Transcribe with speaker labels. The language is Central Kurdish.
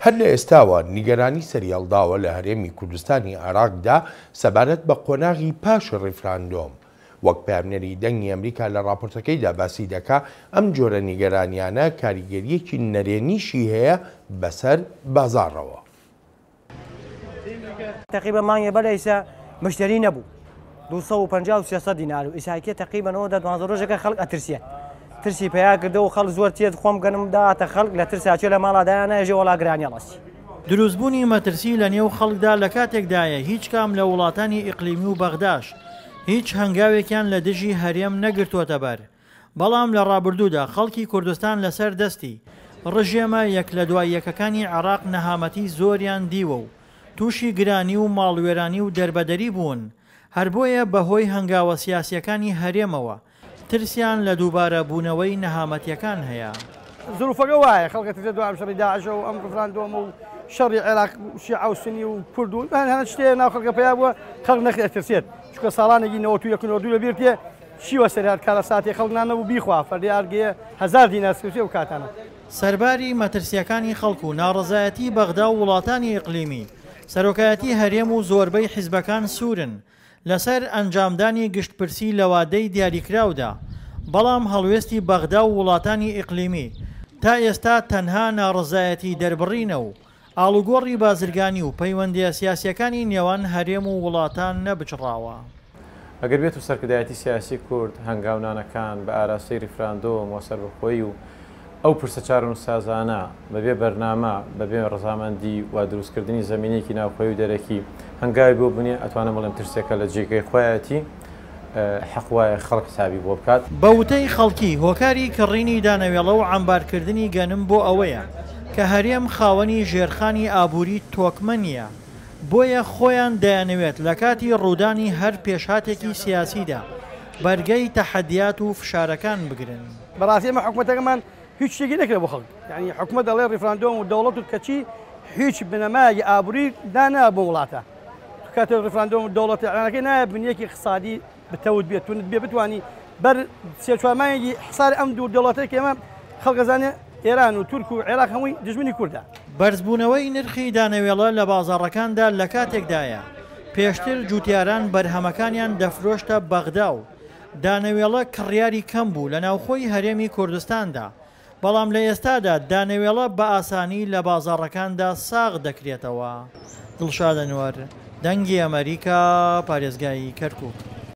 Speaker 1: هەر لە ئێستاوە نیگەرانی سەریهەڵداوە لە هەرێمی کوردستانی عێراقدا سەبارەت بە قۆناغی پاش ڕیفراندۆم. وەک پەیامنێری دەنگی ئەمریکا لە ڕاپۆرتەکەیدا باسی دەکا، ئەم جۆرە نیگەرانیانە کاریگەرییەکی نەرێنیشی هەیە بەسەر بازاڕەوە.
Speaker 2: تەقریبەن مانگێ بەر لە ئیسا مشتەری نەبوو 250 و 300 دینار و ئیساکیە تەقریبەن ئەوە دە دوانزە ڕۆژێکە خەڵک ئەترسێت ترسی پیا کردە و خەڵک زۆر تێت خۆم گەنم داهاتە خەڵک لە ترسا چێ لە ماڵا دایان نایژێ وەڵا گرانی ڕاستی.
Speaker 3: دروستبوونی مەترسی لە نێو خەڵکدا لە کاتێکدایە هیچ کام لە وڵاتانی ئیقلیمی و بەغداش هیچ هەنگاوێکیان لە دژی هەرێم نەگرتۆتە بەر، بەڵام لە ڕابردوودا خەڵکی کوردستان لەسەر دەستی ڕژێمە یەک لە دوای یەکەکانی عێراق نەهامەتی زۆریان دیوە و تووشی گرانی و ماڵوێرانی و دەربەدەری بوون، هەر بۆیە بەهۆی هەنگاوە سیاسیەکانی هەرێمەوە ترسیان لە دووبارە بوونەوەی نەهامەتیەکان هەیە.
Speaker 4: زروفەکە وایە خەڵک ئەترسێت دوای ئەم شەڕی داعشە و ئەم ڕفراندۆمە و شەڕی عێراق و شیعە و سونی و کورد و هەر شتێ ناو خەڵکە پەیا بووە خەڵک نەخ ئەترسێت چونکە ساڵانێکی 91 و 92 لەبیر تێ چی وەسەر هات کارەساتێ خەڵک نان نەبوو بیخوا فەردێ ئارگەیە هەزار دینار سوسێ و کاتانە.
Speaker 3: سەرباری مەترسیەکانی خەڵک و ناڕەزایەتی بەغدا و وڵاتانی ئیقلیمی، سەرۆکایەتی هەرێم و زۆربەی حیزبەکان سوورن لەسەر ئەنجامدانی گشتپرسی لە وادەی دیاریکراودا، بەڵام هەڵوێستی بەغدا و وڵاتانی ئیقلیمی تا ئێستا تەنها ناڕەزایەتی دەربڕینە و ئاڵوگۆڕی بازرگانی و پەیوەندییە سیاسییەکانی نێوان هەرێم و وڵاتان نەبچڕاوە.
Speaker 5: ئەگەر بێت و سەرکردایەتی سیاسی کورد هەنگاونانەکان بە ئاراستەی ریفراندۆم و سەربەخۆیی و ئەو پرسە چارەنووسسازانە بە بێ بەرنامە، بە بێ ڕەزامەندی و دروستکردنی زەمینەیەکی ناوخۆیی و دەرەکی هەنگاوی بۆ بنێ، ئەتوانم بڵێم ترسێکە لە جێگەی خۆیەتی، حەق وایە خەڵک حسابی بۆ بکات.
Speaker 3: بە وتەی خەڵکی، هۆکاری کڕینی دانەوێڵە و عەمبارکردنی گەنم بۆ ئەوەیە کە هەرێم خاوەنی ژێرخانی ئابووری تۆکمە نییە، بۆیە خۆیان دەیانەوێت لە کاتی ڕوودانی هەر پێشهاتێکی سیاسیدا بەرگەی تەحەدیات و فشارەکان بگرن.
Speaker 4: بەڕاستی ئێمە حکومەتەکەمان هیچ شتێکی نەکرد بۆ خەڵک یعنی حکومەت دەڵێ ڕیفراندۆم و دەوڵەت و کەچی هیچ بنەمایەکی ئابووری دانا بۆ وڵاتە کاتێک ڕیفراندۆم و دەوڵەت ئەعلانەکەی نایە بنیەکی اقتصادی بتەوت بێت تونت بێ بتوانی بەر سێ چوار مانگێکی حسار ئەم دوو دەوڵەتەی کە ئێمە خەڵک ئەزانێ ئێران و تورک و عێراق هەمووی دژمنی کوردە.
Speaker 3: بەرزبوونەوەی نرخی دانەوێڵە لە بازاڕەکاندا لەکاتێکدایە، پێشتر جووتیاران بەرهەمەکانیان دەفرۆشتە بەغدا و دانەوێڵە کڕیاری کەم بوو لە ناوخۆی هەرێمی کوردستاندا، بەڵام لە ئێستادا دانەوێڵە بە ئاسانی لە بازاڕەکاندا ساغ دەکرێتەوە. دڵشاد ئەنوەر، دەنگی ئەمەریکا، پارێزگای کەرکوک.